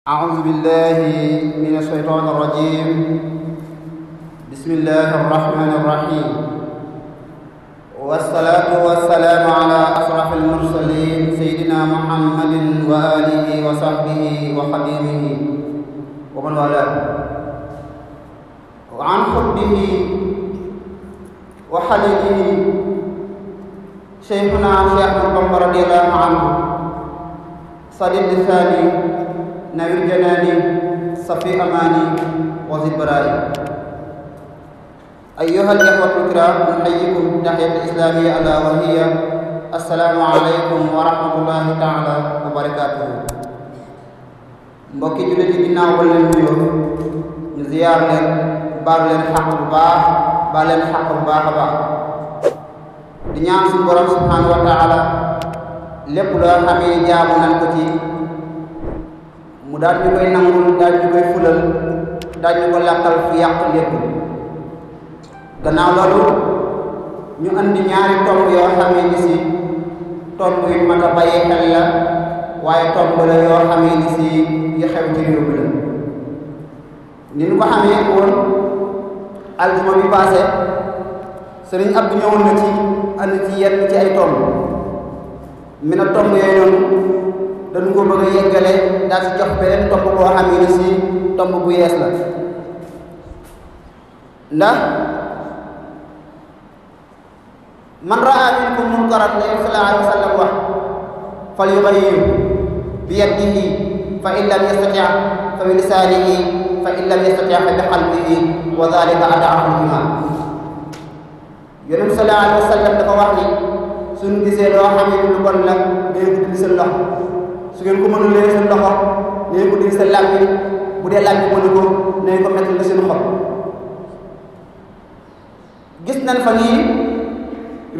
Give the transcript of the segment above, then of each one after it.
أعوذ بالله من الشيطان الرجيم. بسم الله الرحمن الرحيم، والصلاة والسلام على أشرف المرسلين سيدنا محمد وآله وصحبه وخديمه ومن والاه، وعن حبه وحليله شيخنا شيخ بن رضي الله عنه صديق الثاني نبي جناني صفي أماني وزد برائي. أيها الإخوة الكرام، نحييكم بتحية الإسلامية ألا وهي السلام عليكم ورحمة الله تعالى وبركاته. mbokki jullit yi ginnaaw ba leen nuyoo ñu ziyaar leen baal leen xaq bu baax baal leen xaq bu baax a baax di ñaan suñu borom subhanahu wa taala lépp loo xamee jaamu nañ ko ci mu daal ñu koy nangul daal ñu koy fulal daal ñu ko làkkal fu yàq lépp. gannaaw loolu ñu andi ñaari tomb yoo xamee ni si tomb yu mat a bàyyi xel la, waaye tomb la yoo xamee ni si yi xew ci réew mi la. ni ñu ko xamee woon aljuma bi passé sëriñ Abdou ñëwoon na ci andi ci yenn ci ay tomb mi na tomb yooyu noonu dañu ko bëgg a yeggale daal ci jox beneen tomb boo xam ne si tomb bu yees la. ndax man raa minkum munkaran la sallallahu alayhi wa sallam wax fal yughayyirhu bi yadihi fa in lam yastati' fa bi lisaanihi fa in lam yastati' fa bi qalbihi wa dhalika ad'afu al-iman. Yonent sallallahu alayhi wa sallam dafa wax ni suñu gisee loo xam ne lu bon la day ko dindi seen loxo, su ngeen ko mënulee seen loxo nee ko dindi seen làmmiñ, bu dee làmmiñ mënu ko nee ko mettre seen xol. gis nañ fa nii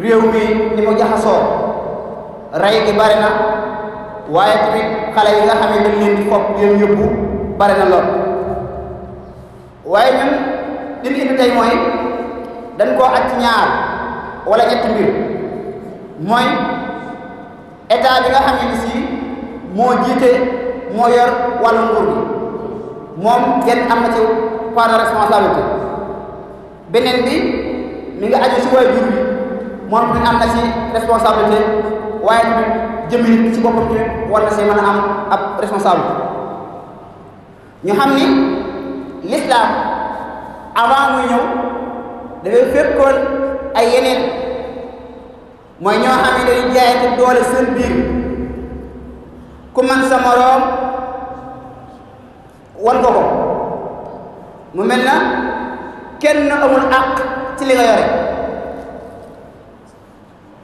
réew mi ni mu jaxasoo, rey gi bari na, waaye tamit xale yi nga xam ne dañ leen di fopp di leen yóbbu bari na lool. waaye ñun li ñu indi tey mooy dañ koo aj ci ñaar wala ñetti mbir. mooy état bi nga xam ne si moo jiite moo yor wàllu nguur gi, moom kenn am na ci part de responsabilité. beneen bi mi nga aju si waajur bi, moom mi am na ci responsabilité, waaye tamit jëmmi nit ci boppam tamit war na see mën a am ab responsabilité. ñu xam ni l'islam avant muy ñëw dafay fekkoon ay yeneen mooy ñoo xam ne dañuy jaayante doole seen biir, ku man sa moroom wan ko ko, mu mel na kenn amul àq ci li nga yore.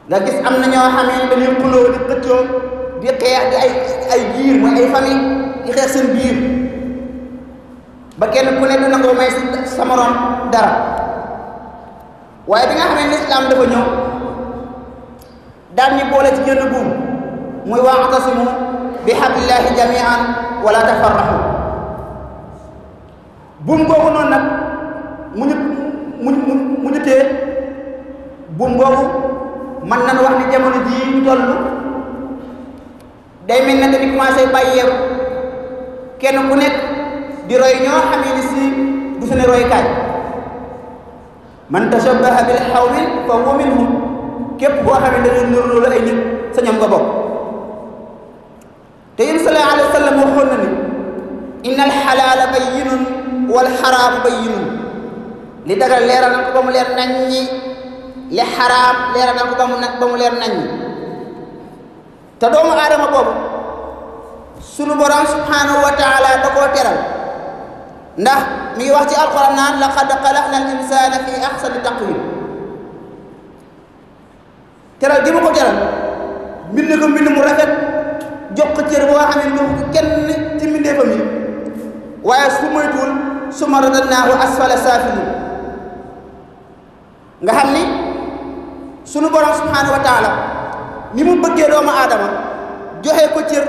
nga gis am na ñoo xam ne dañuy xuloo di xëccoo di xeex di ay biir mooy ay famille di xeex seen biir ba kenn ku nekk nangoo may sa moroom dara. waaye bi nga xam ne lislaam dafa ñëw daal ñu boole ci génn buum muy wa'tasimu bi hablillahi jami'an wala tafarraqu. buum googu noonu nag mu ñu tee buum googu mën nañu wax ni jamono jii ñu toll day mel ne dañu commencé bàyyeeku, kenn ku nekk di roy ñoo xamee ni si du seen roykaay. man tashabbaha bil qawmi fa huwa minhum, képp koo xam ne dañuy nur loolu ay nit sa ñoom nga bokk. te yéen sallallahu alayhi wa sallam waxoon na ni inna al xalaala bayyinun wal xaraam bayyinun, li dagal leeral na ko ba mu leer naññi, li xaraam leeral na ko ba mu leer naññi. te doomu aadama boobu sunu borom subhanahu wa taala da koo teral, ndax mi ngi wax ci alquran naan laqad xalaqna al insana fi ahsani taqwim. teral gi ma ko teral mbind ko mbind mu rafet, jox ko cër boo xam ne jox ko kenn ci mbindeefam yi, waaye su moytuwul summa radadnaahu asfala saafiliin. nga xam ni sunu borom subhanahu wa taala ni mu bëggee doomu aadama joxe ko cër,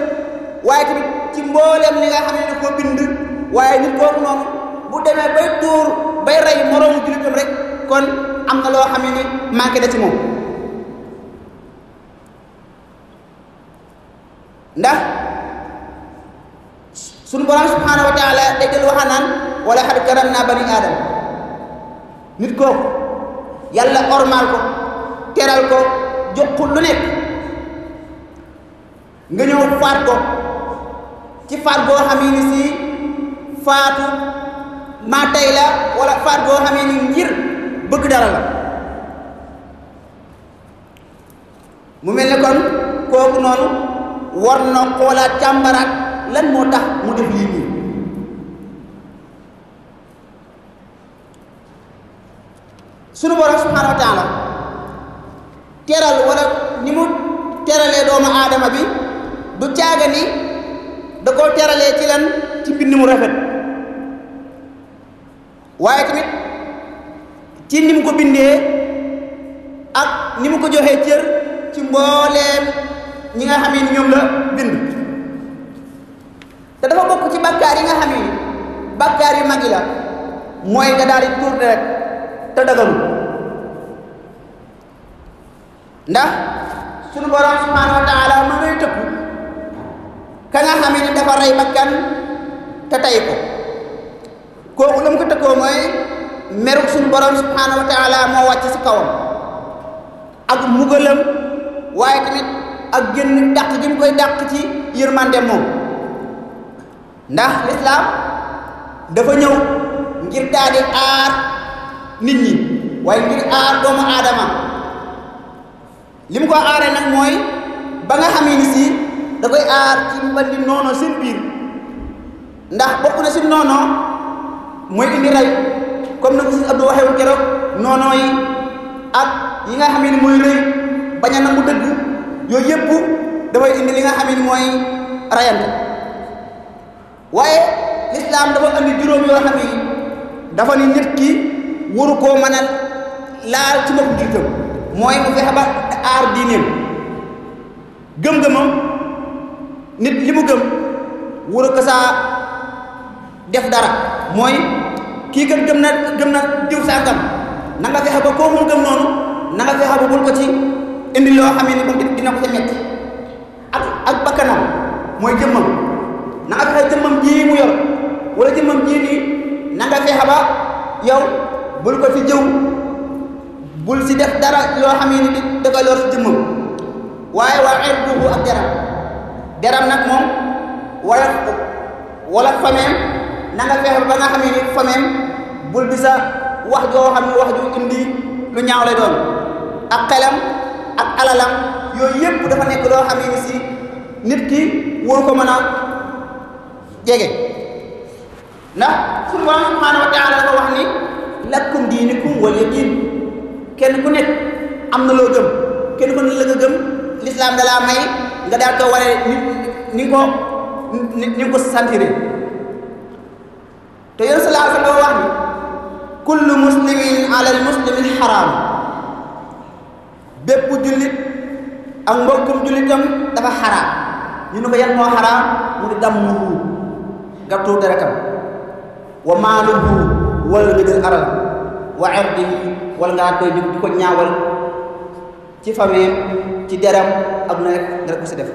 waaye tamit ci mbooleem li nga xam ne da koo bind. waaye nit kooku noonu bu demee bay dóor bay rey moroomu jullitam rek kon am na loo xam ne ni manqué na ci moom. ndax sunu borom subhanahu wa taala day del waxa naan wala xad karamna bani aadama nit kooku yàlla ormal ko teral ko jox ko lu nekk nga ñëw faat ko ci faat boo xamee ni si faatu maa tey la wala faat boo xamee ni ngir bëgg dara la mu mel ne kon kooku noonu war na xoolaat càmbaraat lan moo tax mu def lii nii sunu borom subhanahu wa taala teral wala ni mu teralee doomu aadama bi du caaga ni da koo teralee ci lan ci mbind mu rafet waaye tamit ci ni mu ko bindee ak ni mu ko joxee cër ci mbooleem ñi nga xam ne ñoom la bind te dafa bokk ci bàkkaar yi nga xam ne bàkkaar yu mag yi la mooy nga daal di tuur rek te dagalu ndax sunu borom subhanahu wa taala ma ngay tëpp ka nga xam ne dafa rey bakkan te tey ko kooku la mu ko tëkkoo mooy meruk sunu borom subhanahu wa taala moo wàcc si kawam ak mugalam waaye tamit ak génn dàq gi mu koy dàq ci yërmande moom ndax lislaam dafa ñëw ngir daal di aar nit ñi waaye ngir aar doomu aadama li mu ko aaree nag mooy ba nga xamee ni si da koy aar ci mbandi noono seen biir ndax bokk na si noono mooy indi rey comme na ko si Abdou waxee woon keroog noono yi ak yi nga xam ne mooy rëy bañ a nangu dëgg yooyu yëpp dafay indi li nga xam ne mooy rayante waaye lislaam dafa andi juróom yoo xam ne dafa ni nit ki waru koo mën a laal ci mbokku jullitam mooy mu fexe ba aar diineem gëm-gëmam nit li mu gëm waru ko saa def dara mooy kii kat gëm na diw sàngam na nga fexe ba kooku mu gëm noonu na nga fexe ba bul ko ci indi loo xam ne moom dina ko ca metti ak bakkanam mooy jëmmam na nga fexe jëmmam ji mu yor wala jëmmam ji nii na nga fexe ba yow bul ko fi jëw bul si def dara loo xam ne da koy lor si jëmmam waaye waa irduhu ak deram nag moom wala fameem na nga fexe ba nga xam ne fameem bul di sa wax joo xam ne wax ju indi lu ñaaw lay doon ak xelam ak alalam yooyu yëpp dafa nekk loo xam ne si nit ki waru ko mën a jege ndax suñu borom subhanahu wa taala dafa wax ni lakum diinukum waliya diin kenn ku nekk am na loo gëm kenn ku nekk la nga gëm lislaam dalaa may nga daal ko waree ni nga ko sentiré te yéen salaa sa nga wax ni kullu muslimin ala al muslimin xaraam bépp jullit ak mbokkum jullitam dafa xaraam ñu ne ko yan moo xaraam mu di dammuhu nga tuur deretam wa maaluhu wala nga jël alal wa irdihi wala nga koy di ko ñaawal ci famille ci deram ak na rek dara ko si def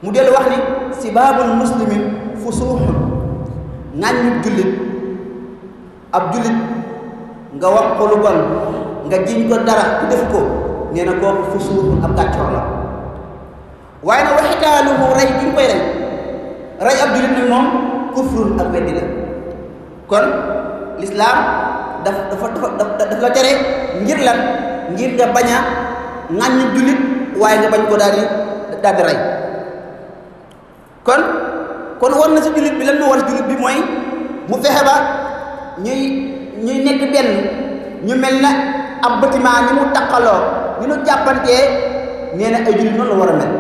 mu dellu wax ni sibaabul muslimin fusuuxun ŋàññu jullit ab jullit nga wax ko lu bon nga jiñ ko dara ku def ko nee na kooku fusuuxun ab gàccoor la waaye nag waxitaaluhu rey bi ñu koy rey ab jullit nag moom kufrun ak weddi la kon lislaam daf la tere ngir lan ngir nga bañ a ŋàññi jullit waaye nga bañ ko daal di rey kon war na si jullit bi lan moo war si jullit bi mooy mu fexe ba ñuy nekk benn ñu mel na ab bâtiment ni mu taqaloo ni mu jàppantee nee na ay jullit noonu la war a mel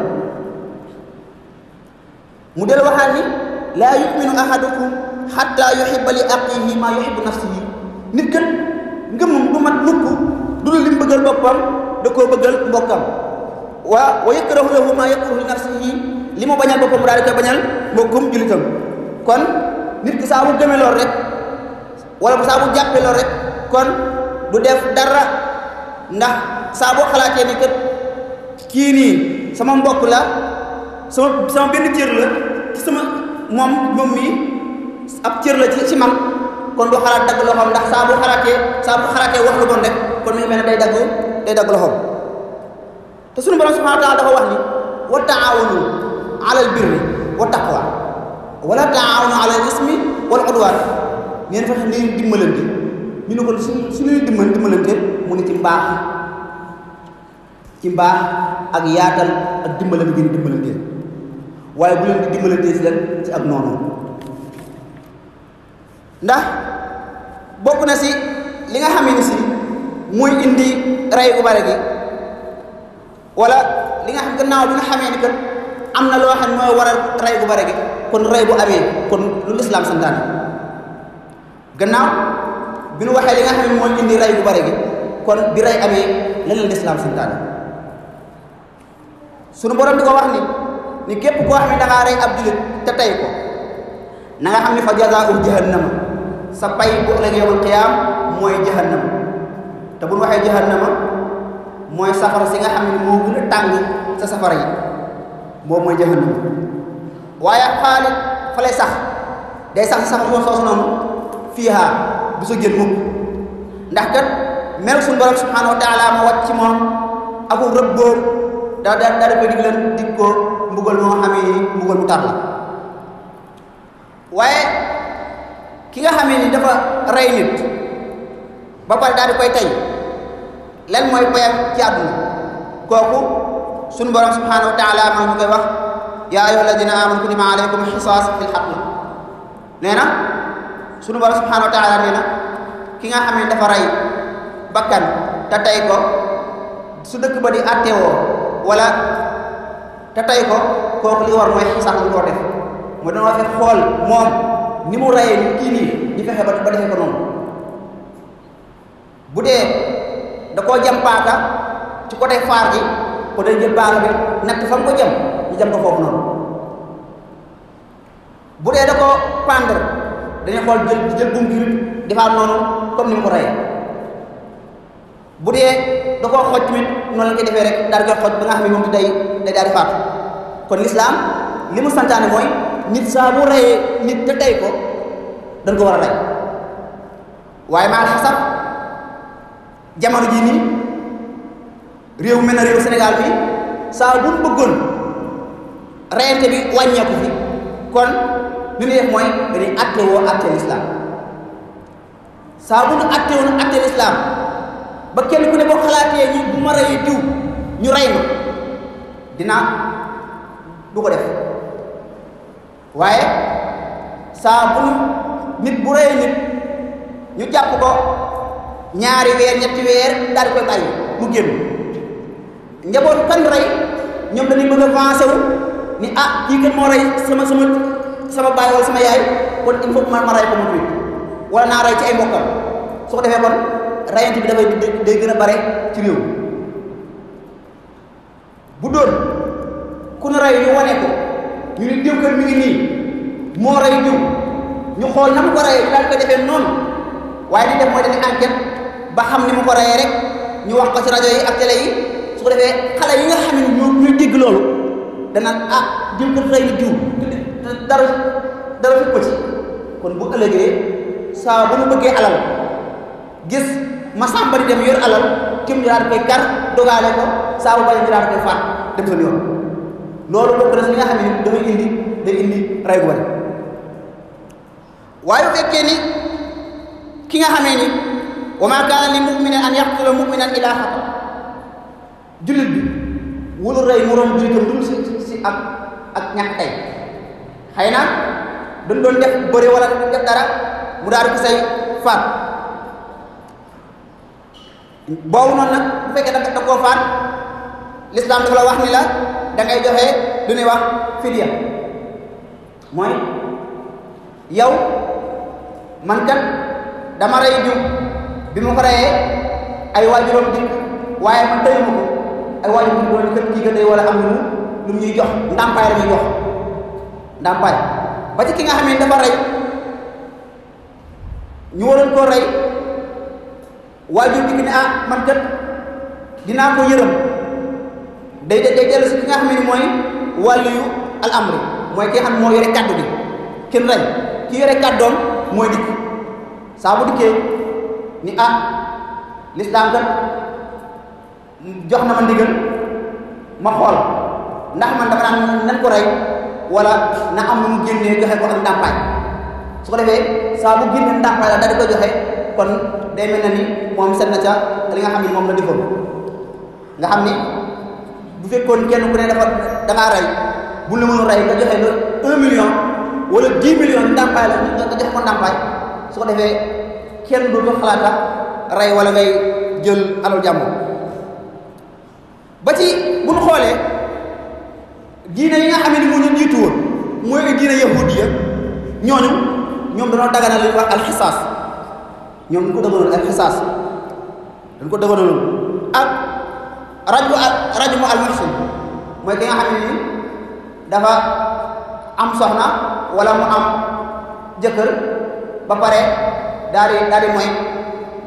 mu del waxaat ni laa yuminu ahadukum xatta yuhibba li aqihi ma yuhibbu nafsihi nit kat ngëmam du mat mukk du li mu bëggal boppam da koo bëggal mbokkam wa yakrahu lahu ma yakrahu li nafsihi li mu bañal boppam daal di koy bañal mbokkum jullitam kon nit ki saa bu gëmee lool rek wala saa bu jàppee lool rek kon du def dara ndax saa boo xalaatee ni kat kii nii sama mbokk la sama benn cër la ci moom mii ab cër la ci man kon du xalaat dagg loxoom ndax saa bu xalaatee wax lu bon rek kon mi ngi mel ne day dagg loxoom te sunu borom subhanahu wa taala dafa wax ni wa taawanu alal birri wa taqwa wala taawanu alal ismi wal udwan ngeen fexe ni dimbalante ñu ne ko suñuy dimbalante mu ne ci mbaax ak yaatal ak dimbalante gën dimbalante waaye bu leen di dimbalante si leen ci ak noonu ndax bokk na si li nga xamee ni si muy indi rey gu bare gi wala li nga xam gannaaw bi nga xamee ni kat am na loo xam ne mooy waral rey gu bare gi kon rey bu amee kon lu lislaam santaane gannaaw bi nu waxee li nga xam ne mooy indi rey gu bare gi kon bi rey amee lan la lislaam santaane sunu borom di ko wax ni képp koo xam ne da ngaa rey ab jullit te tey ko na nga xam ne fa jazaa'u jahannama sa pay bu ëllëgee yawmal qiyaam mooy jahannama te bu ñu waxee jahannama mooy safara si nga xam ne moo gën a tàng sa safara yi moom mooy jahannama waaye xaalit fa lay sax day sax si safara soosu noonu fiihaa du sa génn mukk ndax kat mel suñu borom subhanahu wa taala ma wàcc ci moom aku rëbboom daa koy dig leen dig ko mbugal moo xamee ni mbugal mu tar la waaye ki nga xamee ni dafa rey nit ba pare daal di koy tey lan mooy payam ci àdduna kooku sunu borom subhanahu wa taala maa ngi koy wax yaa ayyuha alladina amanu kutiba alaykum xisaas fil xatl nee na sunu borom subhanahu wa taala nee na ki nga xamee ni dafa rey bakkan te tey ko su dëkk ba di àttewoo wala te tey ko kooku li war mooy xisaas lu ko def mooy dañoo fexe xool moom ni mu reyee nit kii nii ñu fexe ba defee ko noonu bu dee da koo jam paaka ci côté faar gi ko day jël paaka bi natt fa mu ko jam ñu jam ko foofu noonu bu dee da ko pendre dañuy xool jël buum gi defaat noonu comme ni mu ko reyee bu dee da koo xoj tamit noonu la koy defee rek daal di koy xoj ba nga xam ne moom day daal di faatu kon lislaam li mu santaane mooy nit saa bu reyee nit te tey ko dañ ko war a rey waaye maa xasab jamono jii nii réew mel na réew Sénégal bi saa bu ñu bëggoon reyante bi wàññeeku fi kon li ñuy def mooy dañuy àtte lislaam saa bu ñu àtte lislaam ba kenn ku ne boo xalaatee ñi bu ma reyee diw ñu rey ma dinaa du ko def waaye saa bu nit bu rey nit ñu jàpp ko ñaari weer ñetti weer daal di koy bàyyi mu génn njaboot kan rey ñoom dañuy bëgg a avancé wu ni ah kii kat moo rey sama baay wala sama yaay kon il faut que ma rey ko mu tuuti wala naa rey ci ay mbokkam su ko defee kon reyante bi dafay day gën a bare ci réew bu doon ku nu rey ñu wane ko ñu ni diw kat mi ngi nii moo rey diw ñu xool na mu ko reyee daal ko defee noonu waaye li def mooy dañuy enquête ba xam ni mu ko reyee rek ñu wax ko ci rajo yi ak télé yi su ko defee xale yi nga xam ne ñuy dégg loolu danaan ah diw kat rey ni diw dara fi ko ci kon bu ëllëgee saa bu ñu bëggee alal gis masamba di dem yor alal kim ñu daal di koy kar dogaale ko saa bu bari ñu daal di koy faat dem seen yoon loolu bokk na si li nga xam ne dafay day indi rey gu bari waaye bu fekkee ni ki nga xamee ni wa maa kaana li mu'minin an yaqtula mu'minan illa xata jullit bi wulu rey moroom jullitam dul si ak ñàkk tey xëy na dañ doon def bëri wala def dara mu daal di ko say faat boobu noonu nag bu fekkee da koo faat l'islam dafa la wax ni la da ngay joxe lu ñuy wax fidiya mooy yow man kat dama rey diw bi ma ko reyee ay waajuram dikk waaye man tëyuma ko ay waajuram dikk doon kat kii kat day wala am lu mu ñuy jox ndàmpaay la ñuy jox ndàmpaay ba ci ki nga xam ne dafa rey ñu waroon koo rey waajur dikk ne ah man kat dinaa ko yërëm day dellu si ki nga xam ne mooy wàllu yu al amri mooy ki nga xam ne moo yore kaddu bi kenn rey ki yore kàddoom mooy dikk saa bu dikkee ni lislaam kat jox na ma ndigal ma xool ndax man dama naan nan ko rey wala na am lu mu génnee joxe ko ak ndàmpaay su ko defee saa bu génnee ndàmpaay la daal di ko joxe kon day mel na ni moom set na ca li nga xam ni moom la defoon nga xam ni bu fekkoon kenn ku ne dafa dangaa rey bu la mënu rey nga joxe la 1 million wala 10 millions ndàmpaay la nga joxe ko ndàmpaay su ko defee kenn du xalaata rey wala ngay jël alal jàmbur ba ci bu ñu xoolee diine yi nga xam ne ni moo ñu jiitu woon mooy ay diine yahudiya ñoom dañoo daganal li ñuy wax alxisaas ñoom dañ ko dëgëroon alxisaas dañ ko dëgëroon ak rajmu almuhsin mooy ki nga xam ne ni dafa am soxna wala mu am jëkkër ba pare daal di mooy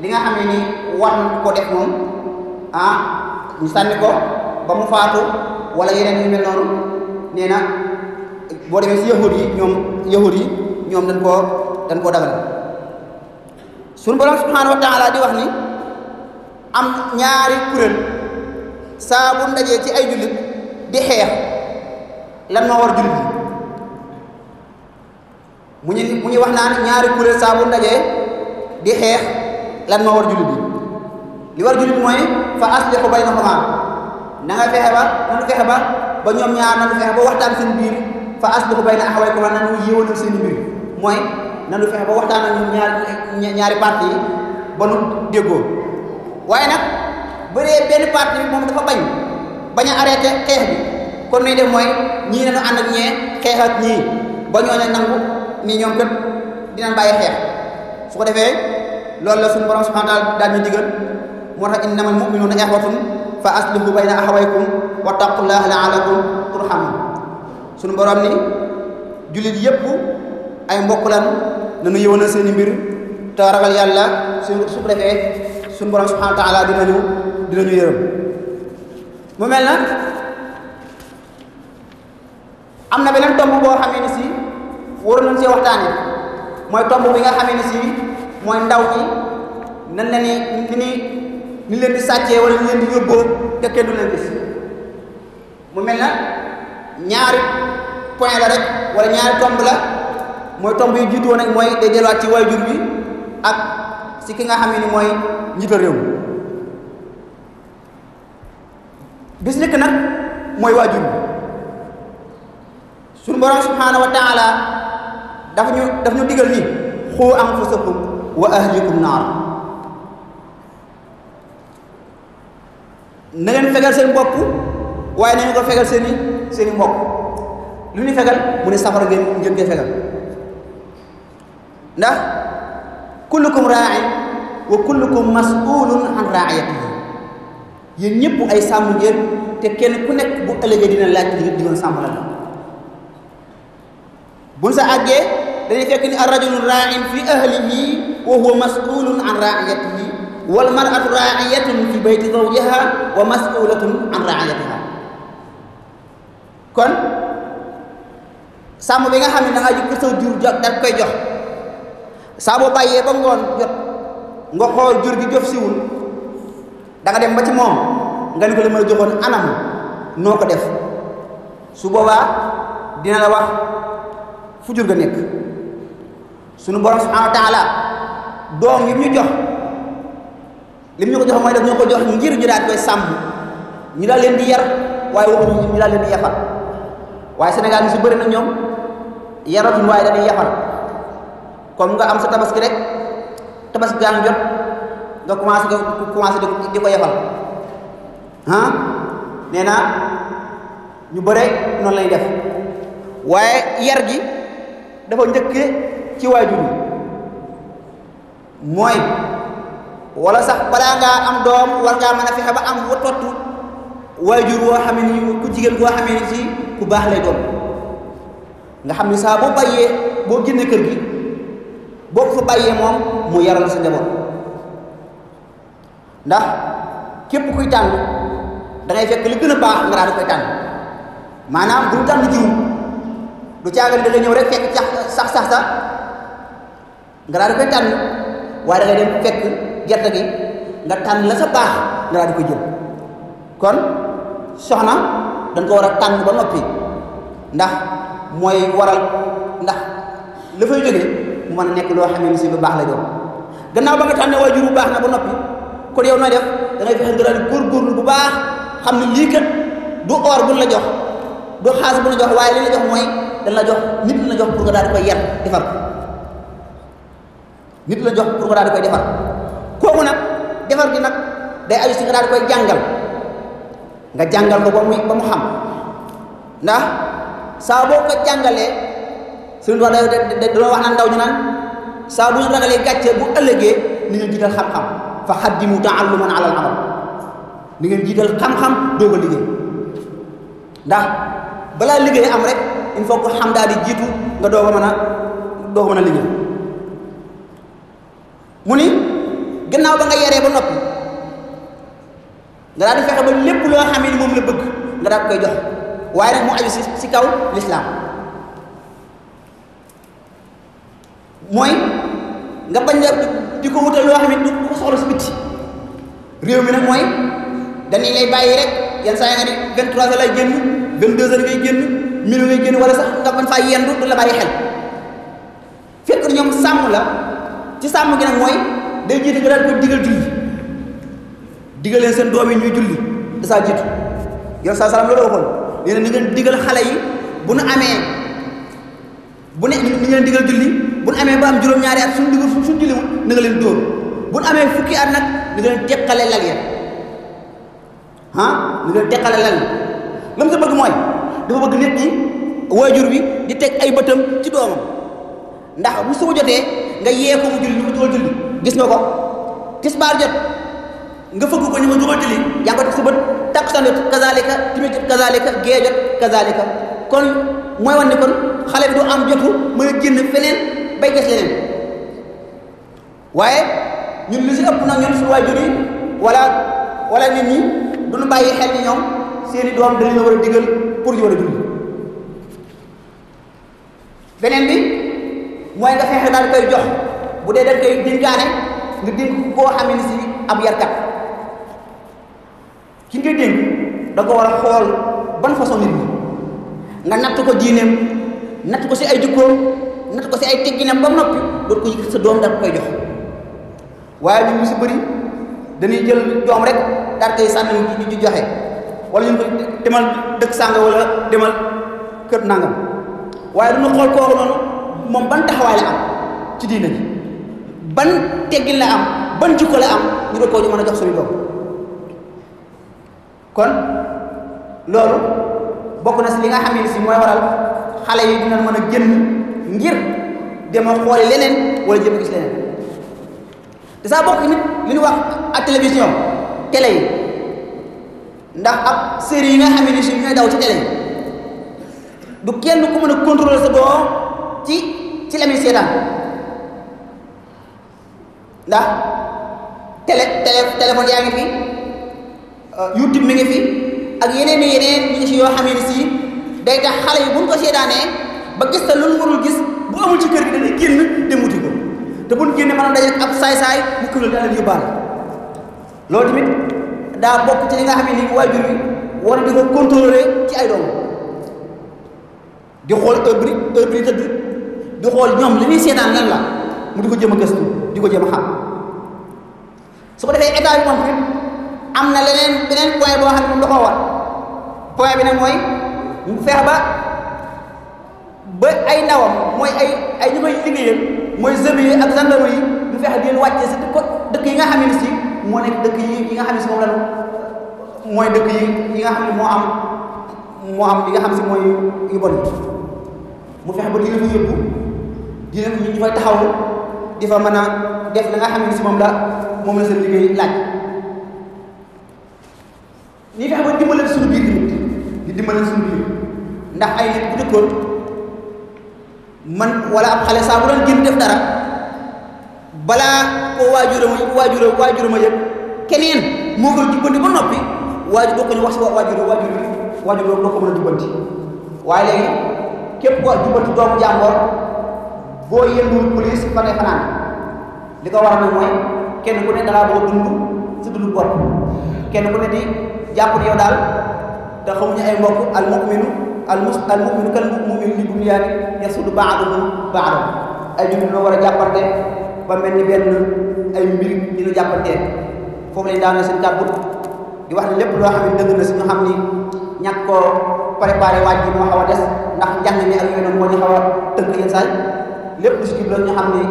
li nga xam ne ni war ko def moom ñu sànni ko ba mu faatu wala yeneen yu mel noonu nee na boo demee si yahud yi ñoom dañ koo dagal suñu borom subhanahu wa taala di wax ni am ñaari kuréel saa bu ndajee ci ay jullit di xeex lan moo war jullit yi mu ñu wax naan ñaari kuréel saa bu ndajee di xeex lan moo war jullit yi li war jullit mooy fa aslihu baynahuma nanu fexe ba ñoom ñaar nanu fexe ba waxtaan seen biir fa aslihu bayna axawaykum nanu yéwénal seen mbir mooy nanu fexe ba waxtaan ak ñoom ñaari parti yi ba nu déggoo waaye nag bu dee benn parti bi moom dafa bañ a arrêté xeex bi kon nuy def mooy ñii nañu ànd ak ñee xeex ak ñii ba ñooñu nangu ni ñoom kat dinañ bàyyi xeex su ko defee loolu la suñu borom subhanahu wa taala daal ñu digal moo tax innamal mu'minuuna ixwatun fa aslihu bayna axawaykum wattaqullaha la'allakum turhamun suñu borom ni jullit yépp ay mbokk lan nañu yëwana seeni mbir te ragal yàlla su ko defee suñu borom subhanahu wa taala dinañu yërëm mu mel na am na beneen tomb boo xamee ni si waroon nañ see waxtaane mooy tomb bi nga xamee ni si mooy ndaw ñi nan la ni leen di sàccee wala ni leen di yóbboo te kenn du leen gis mu mel na ñaari point la rek wala ñaari tomb la mooy tomb yu jiitu woon rek mooy day delluwaat ci waajur bi ak si ki nga xam ne ni mooy njiital réew bis nekk nag mooy waajur bi suñu borom subhanahu wa taala daf ñu digal ni xu anfusakum wa ahlikum naar na ngeen fegal seen bopp waaye na ngeen ko fegal seeni mbokk lu ñu fegal mu ne safara ngeen koy fegal ndax kullukum raa'in wa kullukum mas'ulun an ra'iyatihi yéen ñëpp ay sàmm ngeen te kenn ku nekk bu ëllëgee dina laaj di nga sàmm la buñ sa àggee dañuy fekk ni ar-rajulu raa'in fi ahlihi wa huwa mas'ulun an ra'iyatihi wal mar'atu raa'iyatun fi bayti zawjiha wa mas'ulatun an ra'iyatiha kon sàmm bi nga xam ne da ngaa ji ko sa jur jot da koy jox saa boo bàyyee ba ngoon jot nga xool jur gi jof siwul da nga dem ba ci moom nga ni ko li ma la joxoon anam noo ko def su boobaa dina la wax fu jur ga nekk sunu borom subhanahu wa taala doom yi ñu jox li mu ñu ko jox mooy def ñu ko jox ngir ñu daal koy sàmm ñu daal leen di yar waaye waxuñu ñu daal leen di yafal waaye Sénégal ñu si bëri na ñoom yaratuñ waaye dañuy yafal comme nga am sa tabaski rek tabaski gaa ngi jot nga commencé di ko yafal nee na ñu bëre noonu lay def waaye yar gi dafa njëkke ci waajur yi mooy wala sax balaa ngaa am doom war ngaa mën a fexe ba am watottu waajur woo xam ne ni ku jigéen koo xamee ni si ku baax lay doon nga xam ne saa boo bàyyee boo génne kër gi boo ko fa bàyyee moom mu yaral sa njaboot ndax képp kuy tànn da ngay fekk li gën a baax nga daal di koy tànn maanaam bu ñu tànn jiw du caagal da nga ñëw rek fekk sax sa nga daal di koy tànn waaye da ngay dem fekk gerte gi nga tànn la sa baax nga daal di koy jël kon soxna dañ ko war a tànn ba noppi ndax mooy waral ndax la fay jógee mu mën a nekk loo xam ne si lu baax la doon gannaaw ba nga tànnee waajur bu baax na ba noppi kon yow nooy def da ngay fexe nga daal di góorgóorlu bu baax xam ne lii kat du or buñ la jox du xaalis buñ la jox waaye li la jox mooy dañ la jox nit la jox pour nga daal di koy yar defar nit la jox pour nga daal di koy defar kooku nag defar gi nag day aju si nga daal di koy jàngal nga jàngal ko ba mu xam ndax saa boo ko jàngalee suñu wax dañoo wax naan ndaw ñu naan saa bu ñu ragalee gàcce bu ëllëgee ni ngeen jiital xam-xam fa xaddimu taalluman ala al amal ni ngeen jiital xam-xam doog a liggéey ndax balaa liggéey am rek il faut que xam daal di jiitu nga doog a mën a liggéey mu ni gannaaw ba nga yaree ba noppi nga daal di fexe ba lépp loo xamee ni moom la bëgg nga daal koy jox waaye nag mu aju si kaw lislaam mooy nga bañ la di ko wutal loo xam ne du ko soxla si bitti réew mi nag mooy dañuy lay bàyyi rek yenn saa yi nga ni 23 heures lay génn 22 heures ngay génn minuit ngay génn wala sax nga bañ faa yendu du la bàyyi xel fekk na ñoom sàmm la ci sàmm gi nag mooy day jiite nga daal ko digal julli digal leen seen doom yi ñuy julli da saa jiitu yow saa salaam loolu waxoon nee na ni ngeen digal xale yi bu nu amee bu ne ni ngeen digal julli bu nu amee ba am juróom-ñaari at suñu digal suñu julliwul na nga leen dóor bu nu amee fukki at nag ni nga leen teqale lal ya ni nga leen teqale lal ya la mu sa bëgg mooy dafa bëgg nit ñi waajur bi di teg ay bëtam ci doomam ndax bu soo jotee nga yee ko mu julli ñu ko jógal julli gis nga ko tisbaar jot nga fëgg ko ñu ko jógal julli yaa ngi ko teg sa bët takkusaan jot kazalika timis jot kazalika gee jot kazalika kon mooy wan ne kon xale bi du am jotu mën a génn feneen bay gis leneen waaye ñun li si ëpp nag ñun suñu waajur yi wala nit ñi duñu bàyyi xel ni ñoom seeni doom dañu la war a digal pour ñu war a julli beneen bi mooy nga fexe daal koy jox bu dee dañ koy dénkaane nga dénk koo xam ne si ab yarkat ki nga dénk da ko war a xool ban façon nit ñi nga natt ko diineem natt ko si ay jukkoom natt ko si ay tegginam ba mu noppi doot ko yëkkat sa doom daal koy jox waaye ñun ñu si bëri dañuy jël doom rek daal koy sànni ñu joxe wala ñu ko demal dëkk sàng wala demal kër nangam waaye duñu xool kooku noonu moom ban taxawaay la am ci diina ji ban teggin la am ban jikko la am ñu doon koo ñu mën a jox suñu doom kon loolu bokk na si li nga xam ne si mooy waral xale yi dina mën a génn ngir dem a xooli leneen wala jëm a gis leneen te saa bokk nit li ñu wax ak télévision télé yi ndax ab série yi nga xam ne si ñooy daw ci télé yi du kenn ku mën a contrôler sa doom ci la muy seetaan ndax téléphone yaa ngi fi YouTube mi ngi fi ak yeneen ñu ngi si yoo xam ne si day tax xale yi buñ ko seetaanee ba gis ta lu mu warul gis bu amul ci kër gi dañuy génn dem wuti ko te buñ génne mën a daje ab saay-saay bu këral daal leen yóbbaale loolu tamit daa bokk ci li nga xam ne ni waajur bi war di ko contrôler ci ay doom di xool heure bi tëdd di xool ñoom li ñuy seetaan lan la mu di ko jëm a gëstu di ko jëm a xam su ko defee état bi moom tamit am na beneen point boo xam ne moom da koo war point bi nag mooy mu feex ba ay ndawam mooy ay ñu koy liggéeyal mooy zemi yi ak gendarme yi mu fexe di leen wàccee si dëkk yi nga xam ne si moo nekk dëkk yi nga xam ne si moom la mooy dëkk yi nga xam ne moo am li nga xam si mooy yu bon mu fexe ba di leen fa yóbbu di leen ñu fay taxaw di fa mën a def la nga xam ne si moom la seen liggéey laaj ñi fexe ba dimbalal suñu biir tamit di dimbalal suñu biir ndax ay nit bu dëkkoon man wala ab xale saa bu doon génn def dara balaa ko waajurama yëpp keneen moo koy jubbanti ba noppi waajur doo ko ñu wax si waajur doo ko mën a jubbanti waaye léegi képp ko jubal ci doomu jàmboor boo yënduwul police fa ngay fanaan li ko waral nag mooy kenn ku ne da ngaa bëgg a dund sa dund bopp kenn ku ne di jàpp ne yow daal te xamuñu ay mbokk al mu'minu kal mu'min li bunyaani yasudu ba'duhu ba'dan ay jullit loo war a jàppante ba mel ni benn ay mbir dina jàppante foofu lañ daanee seen kàddu di wax ne lépp loo xam ne dëgg na si ñu xam ni ñàkk koo préparé waaj bi moo xaw a des ndax njàng mi ak yooyu noonu moo ñu xaw a tënk yenn saay lépp lu si jubloon ñu xam ni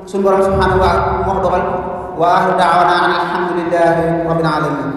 suñu borom subhanahu wa moo ko dogal wa ahlu daawana an alhamdulillahi rabbil alamin